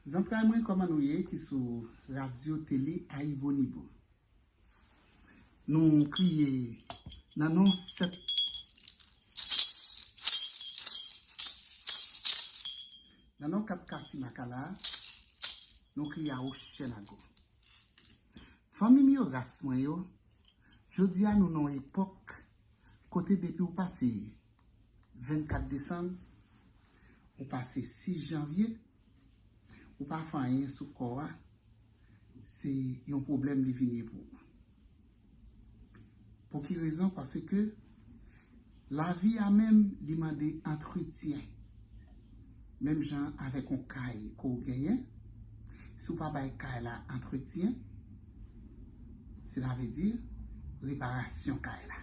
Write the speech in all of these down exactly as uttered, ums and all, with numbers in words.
Zantray mwen, kòman nou ye ki sou Radyo Tele Ayibonibo? Nou kriye nan non sèt, nan non kat Kasimakala, nou kriye a Ochenago. Fanmi m yo, ras mwen yo, jodi a nou nan yon epòk kote depi w pase vennkat desanm, ou pase sis janvye, ou pa fè anyen sou kò a, se yon pwoblèm li vin ye pou ou. Pou ki rezon? Paske lavi a menm, li mande antretyen. Menm jan avèk yon kay ke w genyen, si w pa bay kay la antretyen, sela vle di reparasyon kay la.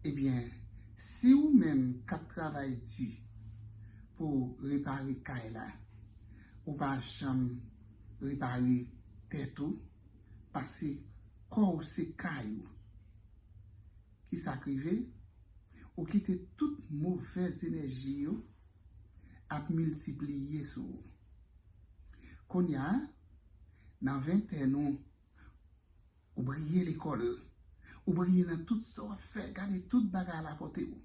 Ebyen, si ou menm k ap travay di pou repare kay la, ou pa janm repare tèt ou, paske kò w se kay ou. Kisa k rive? Ou kite tout movèz enèji yo ap miltipliye sou ou. Kounye a, nan ventèn ou, ou briye lekòl, ou briye nan tout sa w ap fè, gade tout bagay al a pòte ou.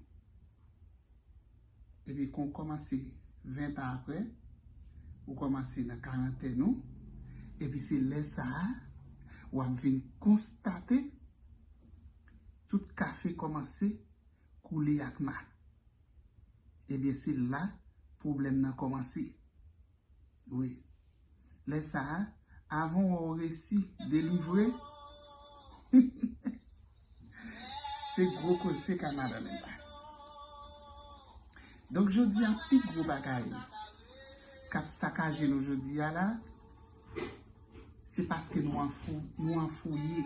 Epi kon w kòmanse ven tan apre, ou kòmanse nan karantèn ou, epi se lè sa a, w ap vin konstate tout kafe kòmanse koule ak ma. Ebyen, se la pwoblèm nan kòmanse. Wi. Lè sa a, avan w wè w resi delivre, se gwo koze ka madanm la. Donk, jodi a, pi gwo bagay k ap sakaje nou jodi a la, se paske nou anfou-, nou anfouye,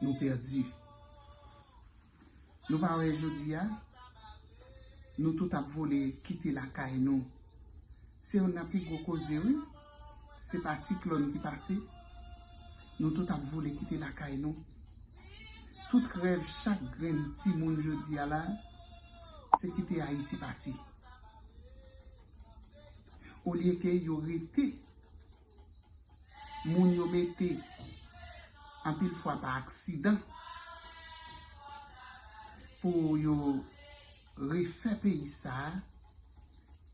nou pèdi. Nou pa wè jodi a, nou tout ap vole kite lakay nou. Se youn nan pi gwo koze, wi. Se pa siklòn ki pase. Nou tout ap vole kite lakay nou. Tout rèv chak grenn timoun jodi a la, se kite Ayiti pati. Olye ke yo rete, moun yo mete anpil fwa pa aksidan pou yo refè peyi sa a,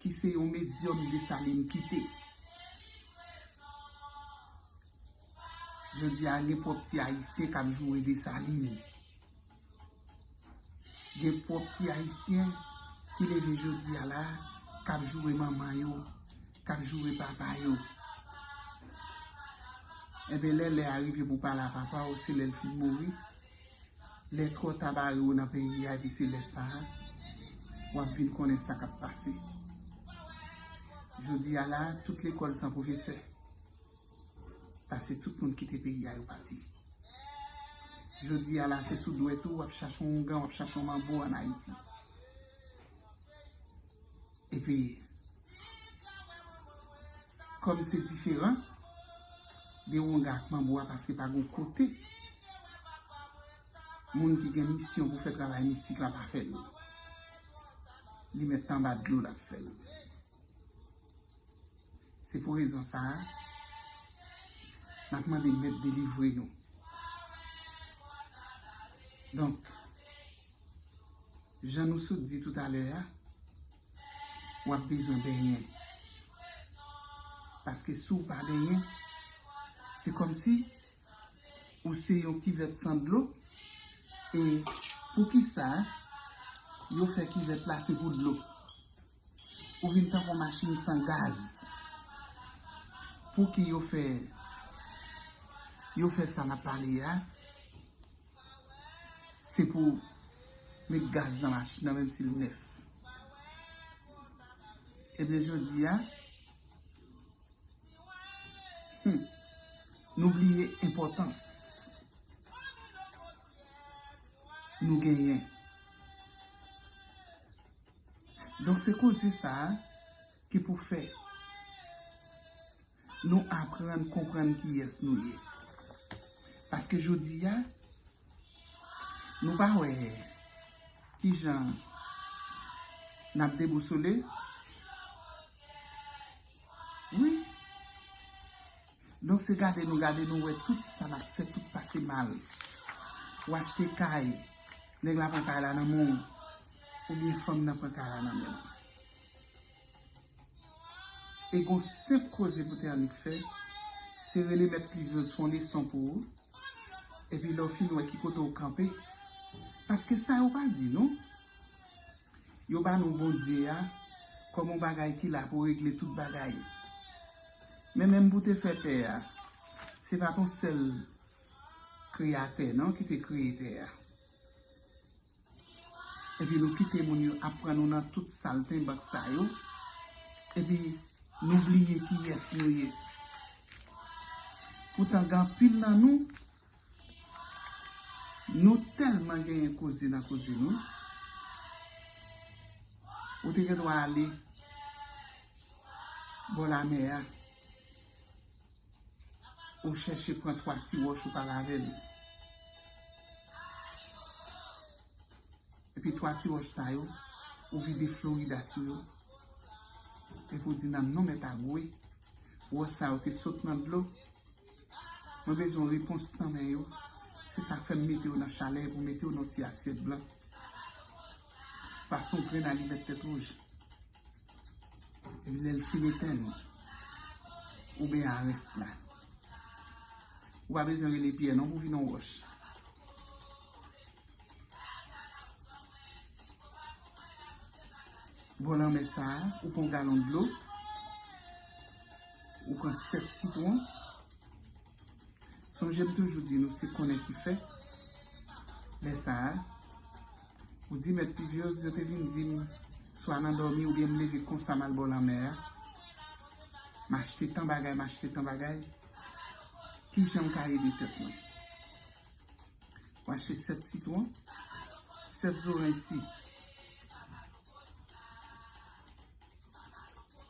ki se yon medyòm Desalin kite. Jodi a, gen pwòp ti Ayisyen k ap joure Desalin. Gen pwòp ti Ayisyen ki leve jodi a la, k ap joure manman yo, k ap joure papa yo. Enben, lè lè a rive pou pale a papa w, se lè l fin mouri. Lè twò ta bare w nan peyi a, epi se lè sa a, w ap vin konnen sa k ap pase. Jodi a la, tout lekòl san pwofesè. Paske tout moun kite peyi a, yo pati. Jodi a la, se sou dwèt ou, w ap chache yon oungan, w ap chache yon manbo ann Ayiti. Epi, kòm se diferan de oungan ak manbo a, paske pa gen kote moun ki gen misyon pou fè travay mistik la pa fè l. Li mèt anba dlo l ap fè l. Se pou rezon sa a, n ap mande Mèt delivre nou. Donk, jan nou sot di toutalè a, w ap bezwen benyen. Paske si w pa benyen, se kòmsi ou se yon kivèt san dlo, e poukisa yo fè kivèt la se pou dlo? Ou vin tankou yon machin san gaz. Pou ki yo fè, yo fè sa n ap pale a? Se pou met gaz nan machin nan, menm si l nèf. Ebyen, jodi a, hmm, nou bliye enpòtans nou genyen. Donk, se koze sa a ki pou fè nou aprann konprann kiyès nou ye. Paske jodi a, nou pa wè kijan n ap debousole, Donk, se gade nou, gade nou, wè tout sa n ap fè, tout pase mal. Ou achte kay, nèg la pran kay la nan men w, oubyen fanm nan pran kay la nan men w. E gon senp koze pou te annik fè, se rele mèt Plivyòz fè yon leson pou ou, epi lè w fin wè ki kote w kanpe. Paske sa yo pa di nou, yo ba nou Bondye a kòm yon bagay ki la pou regle tout bagay. Men menm pou te fè tè a, se pa t yon sèl kreyatè non ki te kreye tè a. Epi nou kite moun yo ap pran nou nan tout saltenbank sa yo. Epi nou bliye kiyès nou ye. Poutan gen anpil nan nou, nou tèlman genyen koze nan koze nou. Ou te gen dwa ale bò lamè a. Ou chèche pran twa ti wòch ou pale avè l. Epi twa ti wòch sa yo, ou vide Florida sou yo. Epi ou di nan non Mèt Agwe, wòch sa yo te sot nan dlo. Mwen bezwen yon repons nan men yo. Se sa k fè m mete yo nan chalè pou mete yo nan ti asyèt blan. Fason grenn alimèt tèt wouj. Epi lè l fin etèn, ou benyen a rès la. Ou pa bezwen rele Pyè non pou vin yon wòch. Bò lanmè sa a, ou pran yon galon dlo, ou pran sèt sitwon. Sonje m toujou di nou se konnen ki fè. Lè sa a, ou di mèt Plivyòz yo te vin di m, swa nan dòmi oubyen m leve konsa m al bò lanmè a, m achte tan bagay, m achte tan bagay, kijan m ka ede tèt mwen? W achte sèt sitwon, sèt zoranj si.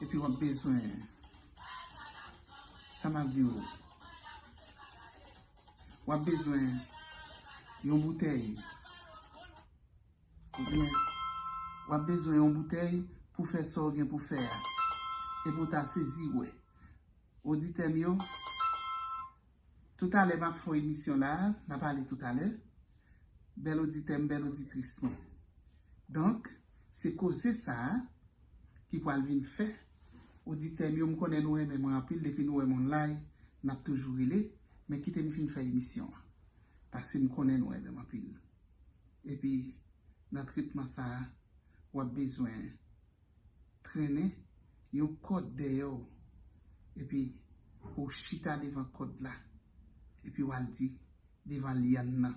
Epi w ap bezwen, sa m ap di w, w ap bezwen yon boutèy, oubyen w ap bezwen yon boutèy pou fè sa w gen pou fè a, epi w ta sezi wè. Oditè m yo, toutalè m ap fè yon emisyon la, n a pale toutalè. Bèl oditè m, bèl oditris mwen. Donk, se koze sa a ki pral vin fè. Oditè m yo, m konnen nou renmen mwen anpil, depi nou wè m online, n ap toujou rele, men kite m fin fè emisyon an. Paske m konnen nou renmen m anpil. Epi, nan tretman sa a, w ap bezwen trennen yon kòd dèyè w, epi pou w chita devan kòd la, epi w al di devan lyann nan,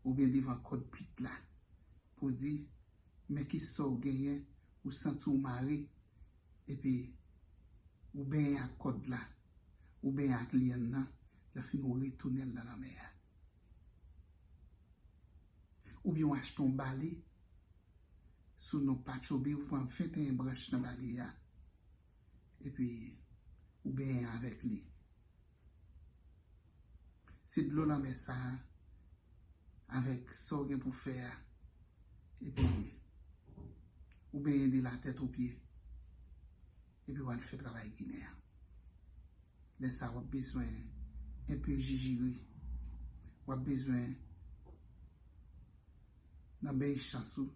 oubyen devan kòd pit la, pou w di, men kisa w genyen, ou santi w mare, epi ou benyen ak kòd la, ou benyen ak lyann nan, lè fini w retounen l nan lanmè a. Oubyen w achte yon bale sou non Patchobi, ou pran venteyen branch nan bale a, epi ou benyen avèk li. Se dlo lanmè sa a, avèk sa w gen pou fè a, epi ou benyen de la tèt o pye, epi w al fè travay Ginen an. Lè sa a, w ap bezwen enpe jijiri. W ap bezwen, nan bèy chans ou,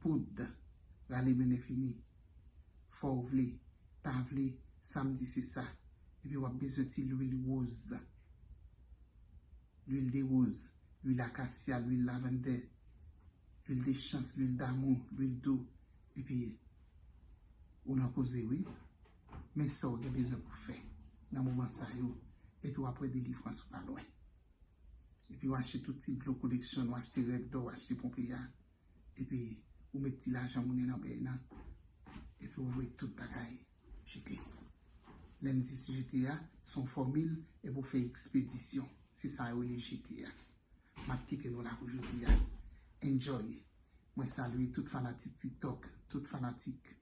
poud, rale mennen fini. Fò w vle, ta vle, sa m di se sa. Epi w ap bezwen ti lwil woz. Lwil de woz, lwil akasya, lwil lavandè, lwil de chans, lwil damou, lwil dou. Epi ou nan koze wi. Men sa w gen bezwen pou fè nan moman sa yo. Epi w ap wè delivrans ou pa lwen. Epi w achte tout ti dlo koleksyon, w achte rèv dò, w achte ponpe a. Epi ou met ti lajan moun yo nan bèy nan. Epi ou voye tout bagay jete. Lè m di jete a, se yon fòmil epi w fè ekspedisyon. Se sa yo rele jete a. M ap kite nou la pou jodi a. Enjoy. Mwen salye tout fanatik TikTok, tout fanatik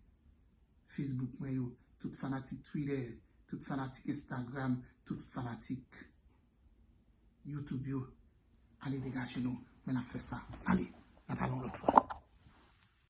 Facebook mwen yo, tout fanatik Twitter, tout fanatik Instagram, tout fanatik YouTube yo. Ale degaje nou, men n ap fè sa. Ale, n ap pale yon lòt fwa.